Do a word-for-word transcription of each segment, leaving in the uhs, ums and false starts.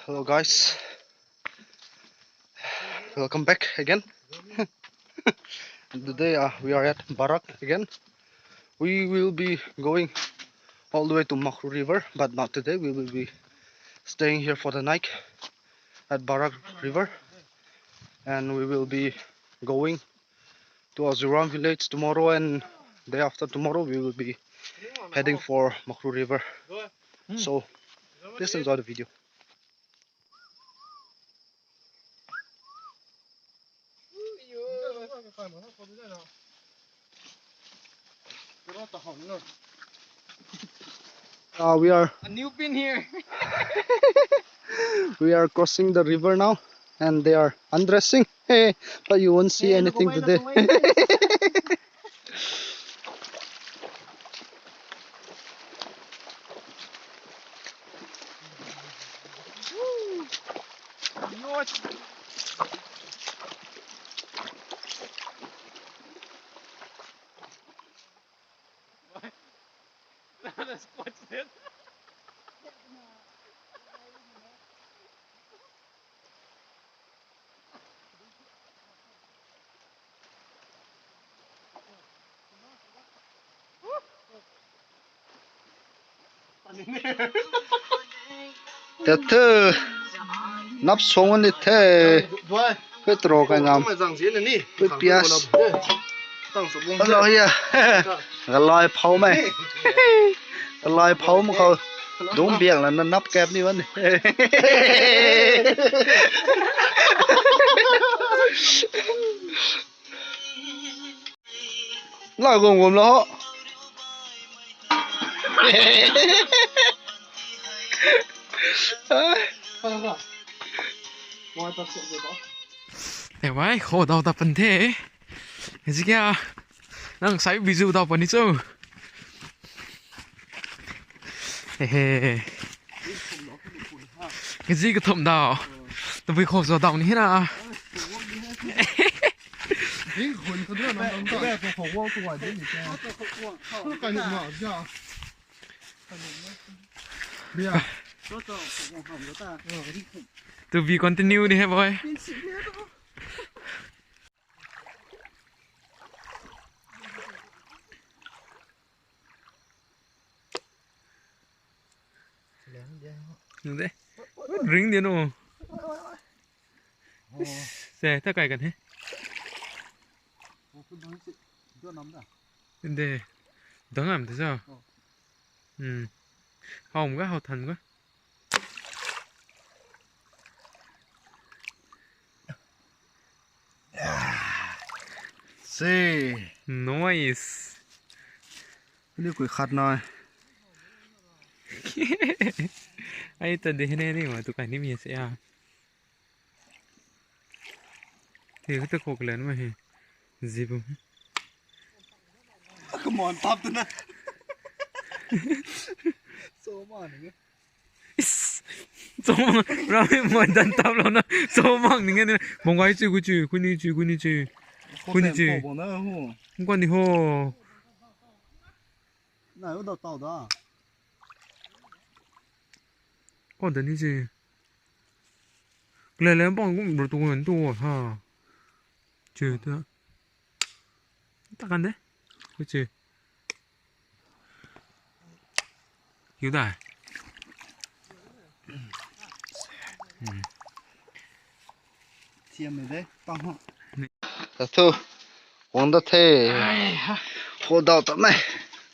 Hello guys, welcome back again. And today uh, we are at Barak again. We will be going all the way to Makru River, but not today. We will be staying here for the night at Barak River, and we will be going to Azuram village tomorrow, and day after tomorrow we will be heading for Makru River. So please enjoy the video. Uh, we are a new pin here. We are crossing the river now, and they are undressing. Hey, but you won't see anything today. Tete nap song ni the. Kut ro kai ngam. Kut pias. Hello ya. Galai phau mai. Galai phau ma khou. Dung biak la na nap kep ni wan. La gom gom la ho. Te wai kho dau ta pan the. Zi kya nang sai bizu dau pan ni chu. Hehe. Zi ka thum dau. Tabui kho zo dau ni na. Ding khun khun na nang ta ko ko wang ko wai ding ni ta. Ka ni ma ja. Bia. To be continue ni hai boy. Nung de. Ring de no. Se ta kai kan he. De. Dang am de sa. Hmm. Hau ga hau than ga. Se. Nice. Ni kui khat na. Ai ta de ne ni ma tu kai ni mi se ya. He kata khok len ma he. Zibum. Come on, tap tu na. So ma ni. Is. So ma, rami mo dan tap lo na. So ma ni nge ni. Monggai chu ku chu, ku ni chu, ku ni chu. Ku ni chu. Ko ni ho. Na u da tau da. Ko da ni chu. Lele bang kum ru tu ngan tu ha. Chu ta. Ta kan de. Ku chu. Yu da. Hmm. Thiam ni de, pang ho. Ta thu. Wang da the. Ai ha. Kho dau ta mai.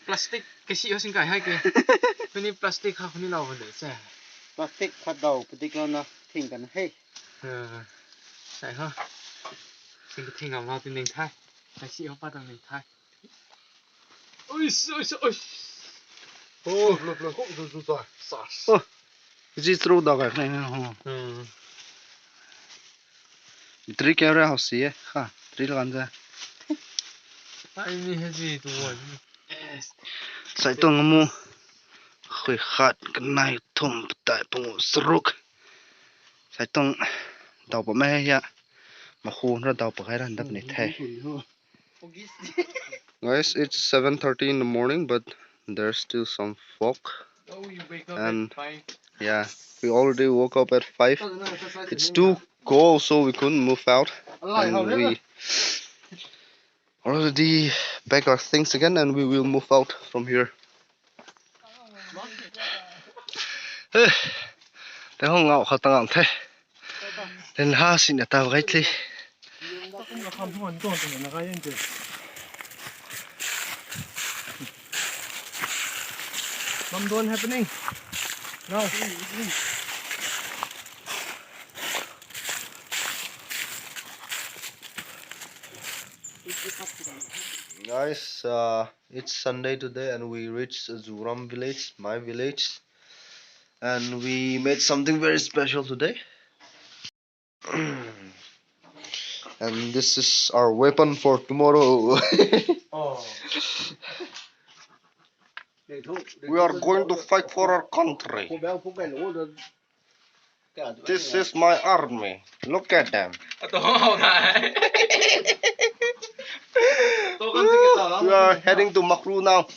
Plastic kasi ho sing kai hai ke. Kuni plastic ha kuni lau de se. Plastic khat dau padik lo na thing kan he. Sai ho. Sing ka thing ngam lau tin ning thai. Kasi ho pa tang ning thai. Ui, ui, ui. Oh, lo, lo, kok zu zu za. Sa. Oh. Zi tru da ga ne ho. Hmm. Tri ke re ho si e. Ha, tri lan za. Ai ni he zi tu wa. Sai tong mu. Khui khat, kanei, thum, patai, pangu, saruk. Kaitung daw pa mei hei hia. Makhu ra daw pa gai ran dap ni the. Guys, it's seven thirty in the morning, but there's still some fog. Oh, you wake up And at five. Yeah, we already woke up at five. It's too cold, so we couldn't move out. And we already pack our things again, and we will move out from here. Te hong ngau khat tang the. Then ha sin ta gai thli. Bam don happening. Now. Guys, uh, it's Sunday today and we reached Zuram village, my village. And we made something very special today. And this is our weapon for tomorrow. Oh. We are going to fight for our country. This is my army. Look at them. We are heading to Makru now.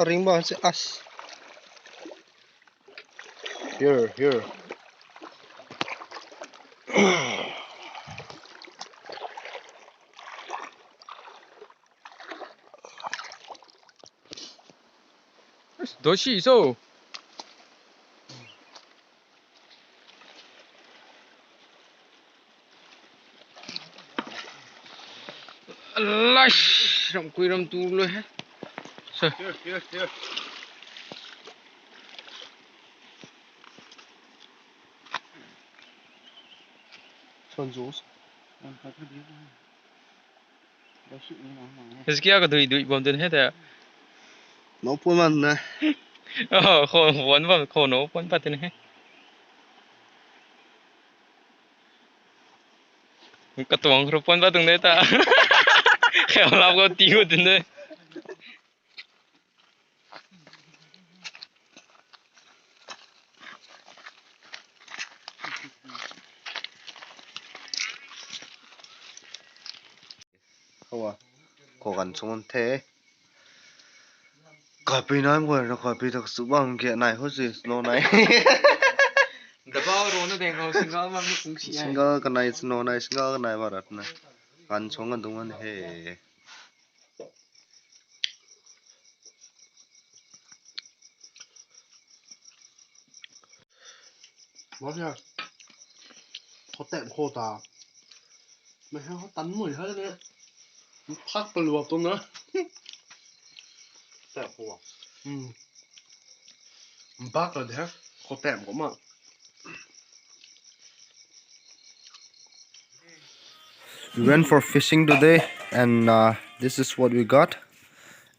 Ring bam se as. Here, here. Doshi so. Laish, ram kui ram tu lo he. So. Here, here, here. Son juice. His kia ka dui dui bam tin he ta. No pun man na. Oh, khou puan bam, khou no puan pat tin he. Katuang khou puan pat tung de ta. Khou lap ko ti ko tin de. Khou a, khou ganv chwn the. Kapi nai mo na kapi tak su bam ke nai ho si snow nai. Daba ro na deng ho single bam ni kung si ai. Single kanai snow nai, single kanai barat na. Ganv chwn ganv dung an he. Masa, khou tap khou ta. Mei hei khou tan mui hei de. Phak paluap tuang na. Tap khou. Hmm. Bak la de. Khou tap khou ma. We went for fishing today, and uh, this is what we got.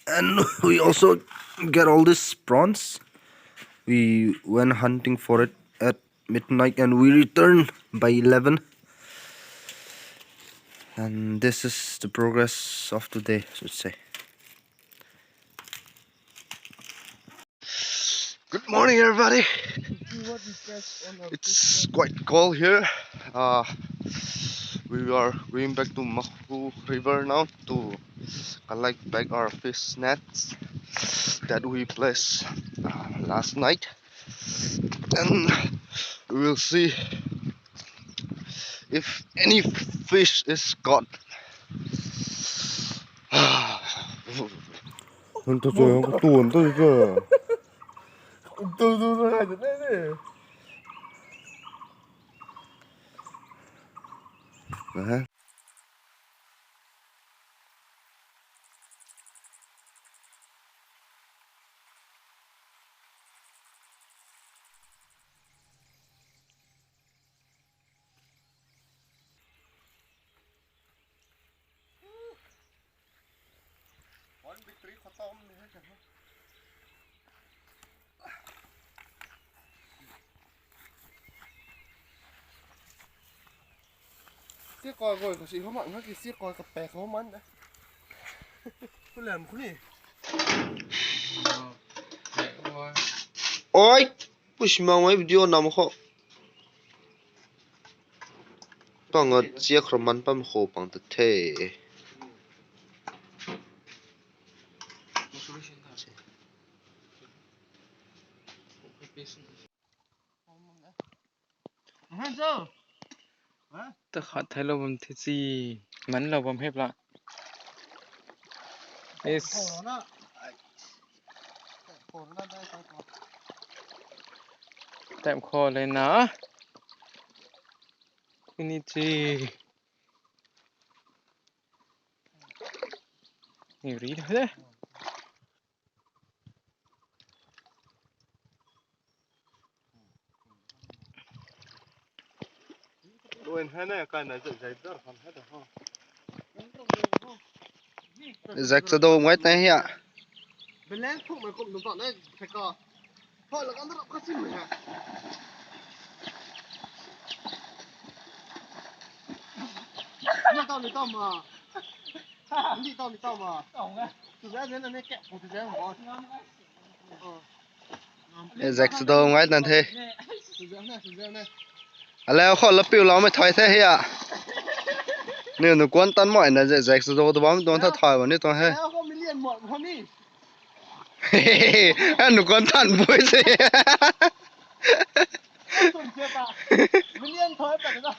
And we also get all these prawns. We went hunting for it at midnight, and we returned by eleven. And this is the progress of today, I should say. Good morning, everybody. It's quite cold here. Uh, we are going back to Makhu River now to collect back our fish nets that we placed uh, last night. And we will see if any fish is caught. Hung tu chu, hung tu, hung tu chu. Tu, tu, tu, hai tu ne ne. Aha. Siakoi goi kasi hou mak na ki siakoi kapek hou man da. Kulam kuni. Oi, push mang wai video nam kho. Pang a chiak khro man pam kho pang ta the. Ta khat thailou bam the chi, manlou bam hep la. Is. Tap kho le na. Kuni chi. Ni ri the. Zak sa do ngai tei hia. Balance phung mai kum dum ta nai theka. Thoi la kan rap kha sim mai ha. Ni tau, ni tau ma. Ni tau, ni tau ma. Tu zai zai na ne ke, tu zai ma. Zak sa do ngai tan the. Tu zai na, tu zai na. Ale kho la piu lau mei thoi the hia. Ni nu kuan tan moi na zak sa do tu bam tuang tha thoi bam ni tuang he. Kho million mo, kho ni. Anu kuan tan bui se. Million thoi pa na.